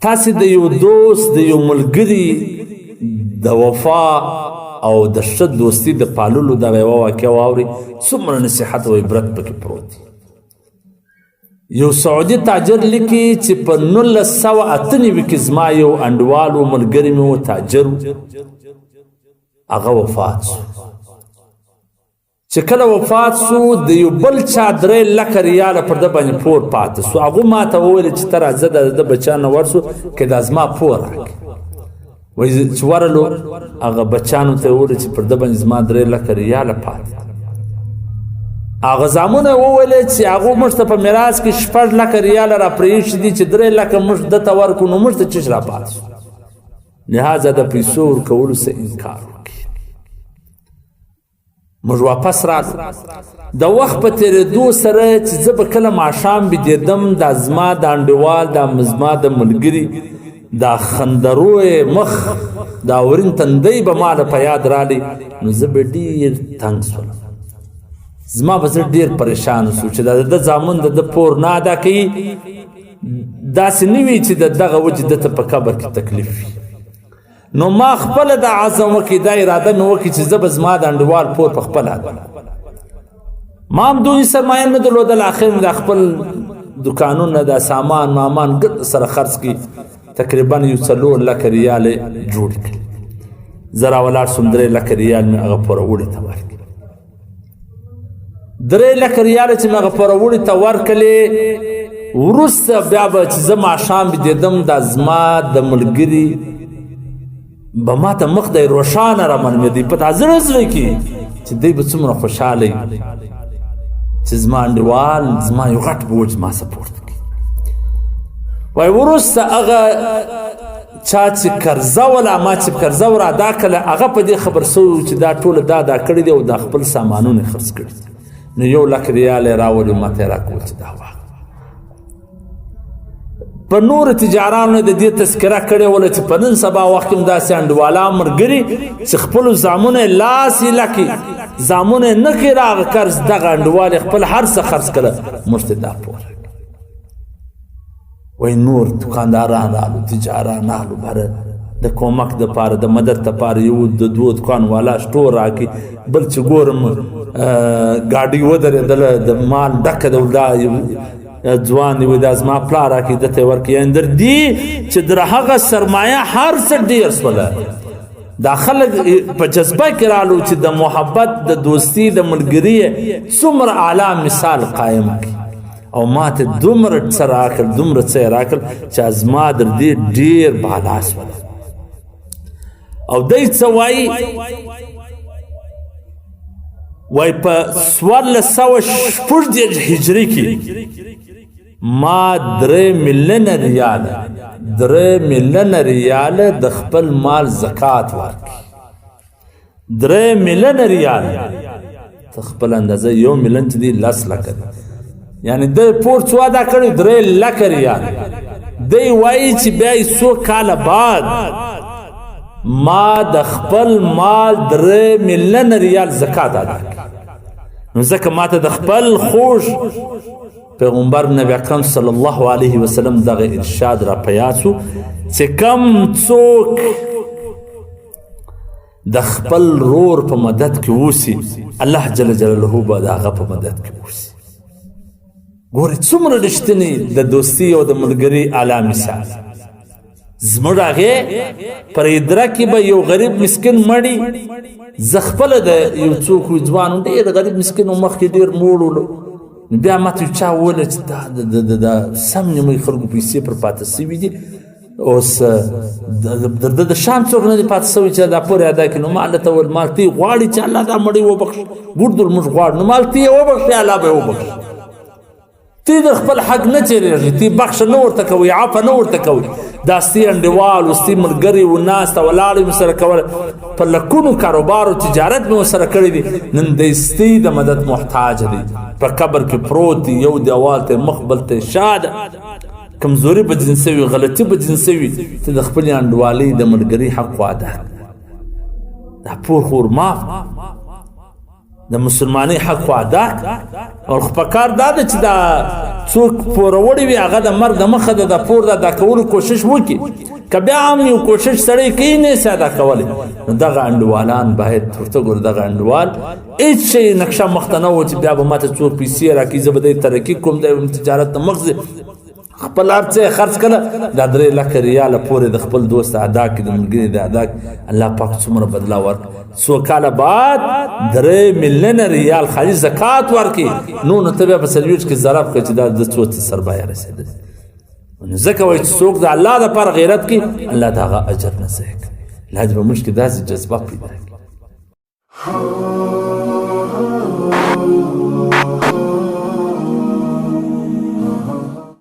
تاسې د یو دوست، د یو ملګري د وفا او د ښه دوستي د پاللو دغه یوه واقعه واورئ، څومره نصیحت او عبرت پکې پروت دی. یو سعودي تاجر لیکي چې په 1998 کې زما یو انډیوال و، ملګری مې و، تاجر و، هغه وفات شو. چې کله وفات شو، د یو بل چا 3 لکه ریاله پر ده باندې پور پاتې شو. هغه ما ته وویل چې ته راځه، د ده بچیانو ورسو که دا زما پور راکړي. وایي چې ورلو، هغه بچیانو ته یې وویل چې پر ده باندې زما 3 لکه ریاله پاتې. هغه زامنو یې وویل چې هغه موږ ته په میراث کې 6 لکه ریاله را پرېښي دي، چې 3 لکه موږ ده ته ورکړو، نو موږ ته څه را پاتې شو؟ لهذا د پیسو ورکولو څخه انکار وکړي. موږ واپس رالو. د وخت په تېرېدو سره چې زه به کله ماښام بیدېدم، دا زما د انډیوال، دا زما د ملګري دا خندروی مخ، دا ورین تندی به ماله په یاد رالی، نو زه به ډېر تنګ سولم. زما به زړه ډېر پریشان سو چې دا د ده زامن د ده پور نه ادا کوي، داسې نه وي چې د دغه وجې ده ته په قبر کې تکلیف وي. نو ما خپله دا عزم وکړي، دا اراده مې وکړي چې زه به زما د انډیوال پور په خپله ادا. ما هم دونې سرمایه نه درلودله. اخر مې دا خپل دکانونه، دا سامان مامان ګرد سره خرڅ کړي، تقریبا یو 4 لکه ریال جوړ کړي. زه راولاړ شوم، 3 لکه ریال مې هغه پوروړي ته ورکړي. 3 لکه ریال چې مې هغه پوروړي ته ورکړې، وروسته بیا به چې زه ماښام بیدېدم، دا زما د ملګري به ما ته مخ دی روښانه را معلومېدی په دا زړه زړه کې چې دی به څومره خوشحاله چې زما انډیوال زما یو غټ بوج ما څخه پورته کړي. وایي وروسته هغه چا چې قرضه وله، ما چې قرضه ور ادا کړله، هغه په دې خبر سوی چې دا ټوله دا ادا کړي دي او دا خپل سامانونه یې خرڅ کړي دي. نو 1 لک ریال یې راولي، ما ته یې راکول چې دا واخله. په نورو تجارانو د دې تذکره کړې وله چې په نن سبا وخت کې هم داسې انډیوالان ملګري چې خپلو زامنو یې لاس یې لکې زامنو یې نه کړي هغه قرض، دغه انډیوال یې خپل هر څه خرڅ کړه، موږ ته دا پور. وایي نور دکانداران رالو، تجاران رالو، بره د کومک د پاره، د مدد د پاره. یو د دوو دکان والا سټور راکړي، بل چې ګورم ګاډۍ ودرېدله، د مال ډکه ده، دا ځوان دی، وایي دا زما پلار راکړي، ده ته یې ورکړي. یعنې در دې چې در هغه سرمایه هر څه ډېر سوله. دا خلک په جذبه کې رالو چې د محبت، د دوستی، د ملګري څومره اعلی مثال قایم کړي، او ما ته دومره څه راکړ، دومره څه یې راکړ چې زما در دې ډېر بالا سوله. او دی څه وایي؟ وایي په 1436 هجري کې ما 3 میلیونه ریاله، 3 میلیونه ریاله د خپل مال زکات ورکړي. 3 میلیونه ریال ته خپل اندازه، 1 میلیون چې دی 10 لکه دی. یعنی د پور څو ادا کړی؟ 3 لکه ریال. دی وایي چې بیا یې څو کاله بعد ما د خپل مال 3 میلیونه ریال زکات ادا کړ. نو ځکه ما ته د خپل خوږ پیغمبر نبی اکرم صلی الله علیه وسلم دغه ارشاد را په یاد سو چې کم څوک د خپل رور په مدد کې اوسي، الله جل جلاله به د هغه په مدد کې اوسي. ګورئ څومره رښتینی د دوستي او د ملګري اعلی مثال. زموږ هغې پر ادره کې به یو غریب مسکین مړی، زه خپله د یو څوک ځوان ډېر غریب مسکین و، مخکې ډېر موړ ولو. بیا ما ته چا وویل چې دا د سم نیمې خلکو پیسې پر پاتې سوي دي، اوس د د شام څوک نه دی پاتې سوی چې دا پورې ادا کړي. نو ما له ته وویل، مال ته غواړي چې الله دا مړی وبخښي؟ ګوردل موږ غواړو، نو مال ته یې وبخښي، الله به یې وبخښي. تی د خپل حق نه تېرېږي، تی بخښه نه ورته کوي، عفه نه ورته کوي. دا ستی انډیوال و، ستی ملګری و، ناسته ولاړې مې سره کوله، په لکونو کاروبار او تجارت مې ورسره کړی دی. نن دی ستی د مدد محتاج دی، په قبر کې پروت دی، یو دیوال ته مخ، بل ته شا ده، کمزوري به ځین سوي، غلطي به ځین سوي. ته د خپلې انډیوالۍ د ملګري حق ادا، دا پور خور معاف. د مسلمانۍ حق خو ادا او خو پکار دا ده چې دا څوک پوروړي وي، هغه د مرګ د مخه د پور د ادا کولو کوشش وکړي. که بیا هم یو کوشش سړی کوي، نه سي ادا کولی، نو دغه انډیوالان باید ورته ګوره. دغه انډیوال هېڅ شی نقشه مخته نه و چې بیا به ماته څوک پیسې راکړي، زه به دی ترقي کوم، دی تجارت ته مخ ځي. خپل هر څه خرڅ کړه، دا 3 لکه ریاله پورې د خپل دوست ادا کړي، د ملګري د ادا کړي. الله پاک څومره بدلا ورکړ. څو کاله بعد 3 میلیونه ریال خالي زکات ورکړي. نو ته بیا په 40 کې ضرب کړه چې دا د څو څه سرمایه رسېدلی. نو ځکه وایي چې څوک د الله دپاره غیرت کوي، الله د هغه اجر نه ضایع کوي. الله دې په موږ کې داسې جذبه پیدا کړي.